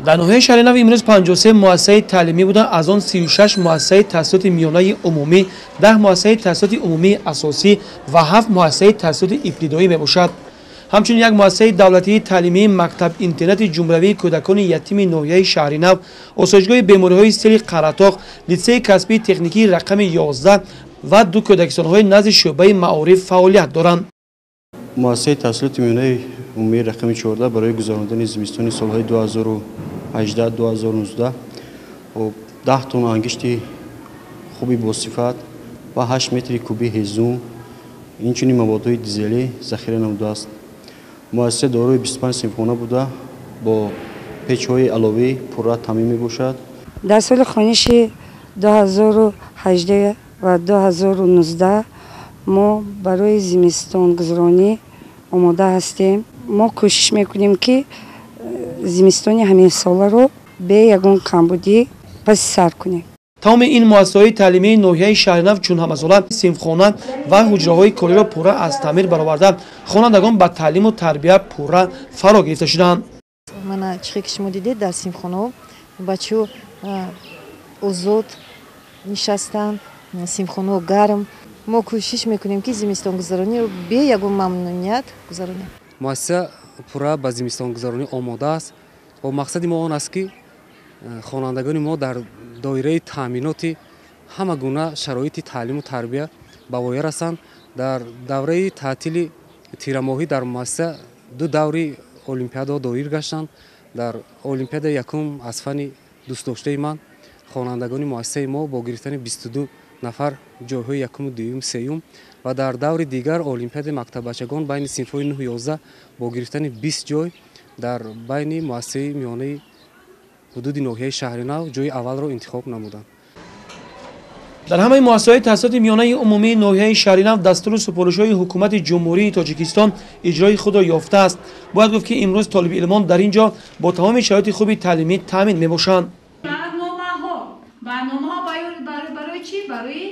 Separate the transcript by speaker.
Speaker 1: Дар ноҳияи Шаҳринав имрӯз 53 муассисаи таълимӣ буда, аз он 36 муассисаи таҳсилоти миёнаи умумӣ, 10 муассисаи таҳсилоти умумии асосӣ ва 7 муассисаи таҳсилоти ибтидоӣ мебошад. Ҳамчунин як муассисаи давлатии таълимии мактаб-интернати ҷумҳуриявии кӯдакони ятими ноҳияи Шаҳринав, осоишгоҳи бемориҳои сели Қаратоқ, литсеи касбии техникии рақами 11 ва ду кӯдакистонҳои назди шӯъбаи маориф фаъолият доранд.
Speaker 2: Муассисаи таҳсилоти миёнаи умумии рақами 14 барои гузарондани зимистони солҳои 2018-2019 10 тонна ангишти хуби босифат ва 8 метри куби ҳезум, инчунин маводҳои дизелӣ захира намудааст. Муассиса дорои 25 синфхона буда, бо печҳои аловӣ пурра таъмин мебошад.
Speaker 3: Дар соли хониши 2018 ва 2019 мо барои зимистонгузаронӣ омода ҳастем. Мо кӯшиш мекунем, ки зимистони ҳаминсоларо бе ягон камбудӣ паси сар кунем.
Speaker 1: Тамоми ин муассисаҳои таълимии ноҳияи Шаҳринав чун ҳамасола синфхона ва ҳуҷраҳои кориро пурра аз таъмир бароварда, хонандагон ба таълиму тарбия пурра фаро гирифта шуданд.
Speaker 4: Мана, чихе ки шумо дидед, дар синфхонаҳо бачаҳо озод нишастанд, синфхонаҳо гарм. Мо кӯшиш мекунем, ки зимистонгузарониро бе ягон мамнуният гузаронем.
Speaker 5: Муассиса пурра ба зимистонгузаронӣ омода аст ва мақсади мо он аст, ки хонандагони мо дар доираи таъминоти ҳама гуна шароити таълиму тарбия ба воя расанд. Дар давраи таътили тирамоҳӣ дар муассиса ду даври олимпиадаҳо доир гаштанд. Дар олимпиадаи якум аз фанни дӯстдоштаи ман хонандагони муассисаи мо бо гирифтани 22 нафар ҷойҳои якуму дуюм, сеюм ва дар даври дигар олимпиадаи мактаббачагон байни синфҳои 9-11 бо гирифтани 20 ҷой дар байни муассисаи миёнаи ҳудуди ноҳияи Шаҳринав ҷойи аввалро интихоб намуданд.
Speaker 1: Дар ҳамаи муассисаҳои таҳсилоти миёнаи умумии ноҳияи Шаҳринав дастуру супоришҳои Ҳукумати Ҷумҳурии Тоҷикистон иҷрои худро ёфтааст. Бояд гуфт, ки имрӯз толибилмон дар ин ҷо бо тамоми шароити хуби таълимӣ таъмин мебошанд.
Speaker 6: Барномаҳо барои чӣ? Барои